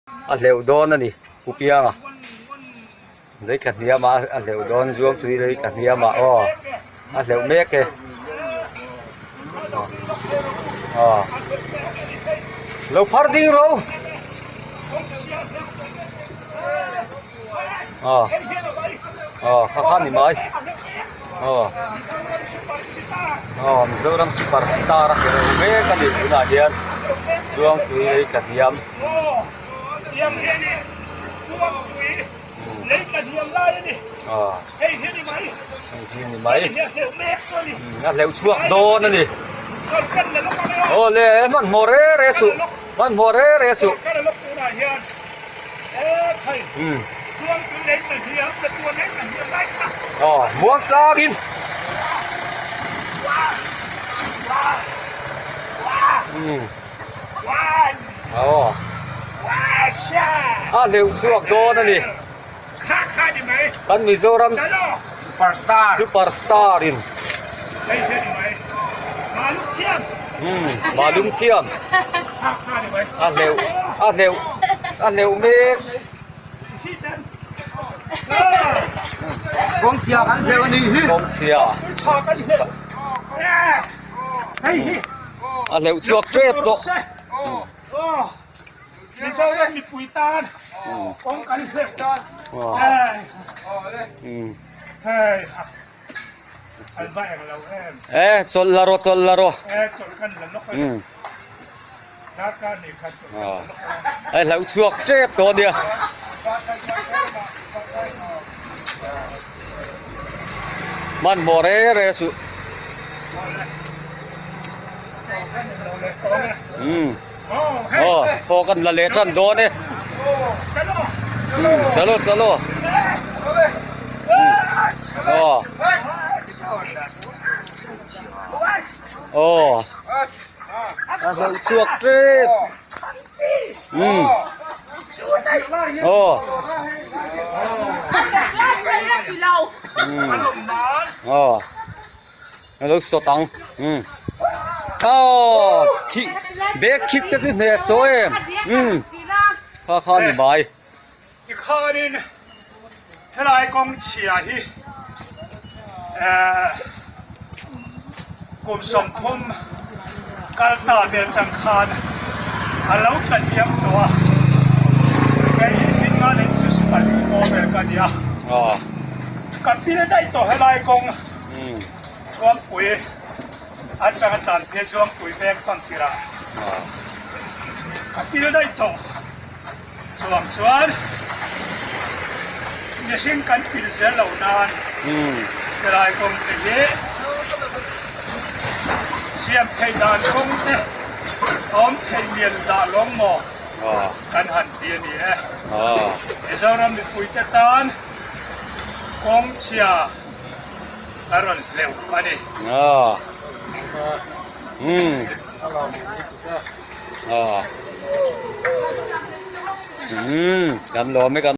A hleuh dawn a ni Pu Pianga lei tla hniam ah a hleuh dawn zuang tui lei tla hniam ah aw a hleuh mek e aw lo phar ding ro aw aw kha kha ni mai aw aw Mizoram super star a hleuh mek a ni tunah hian zuang tui lei tla hniam. A hleuh chhuak dawn a ni aw le hmanhmawh re re suh hmanhmawh re re suh aw muang changin Aw a hleuh chhuak dawn a ni kan Mizoram super star in malung thiam a hleuh a hleuh a hleuh mek kawngchhia kan hleuh a ni hi kawngchhia A hleuh chhuak tep tawh. Mizoram mipui tan kawng kan hleuh tan. Hei an va eng lo em. E chawlh la rawh chawlh la rawh. E chawlh kan la lawk a ni. Darkar nei khan chawlh kan la lawk a. E hleuh chhuak tep tawh a nia. Hmanhmawh re re suh. Umm aw thaw kan la leh tan dawn e. Umm chalo chalo. Aw aw a hlauh chhuak tep. Umm aw aw a lo sawt ang umm aw khi bag khik te chu hneh sawi em umm kha kha ni mai. Tikhanin helai kawng chhia hi ehh kum 30 kal ta vel chang khan a lo tla hniam tawh a, kei hi Finland in chu pali maw vel ka nia, ka pil daih tawh helai kawng Thuampui atanga tlan phei Zuangtui veng tawn tirah ka pil daih tawh. Chuvang chuan mihring kan pil zel lo nan helai kawng te hi siam theih dan kawng te awm theih lian dah lawng maw kan han ti a ni e. Mizoram mipuite tan kawng chhia a rawn hleuh a ni. Umm kan lawm e kan.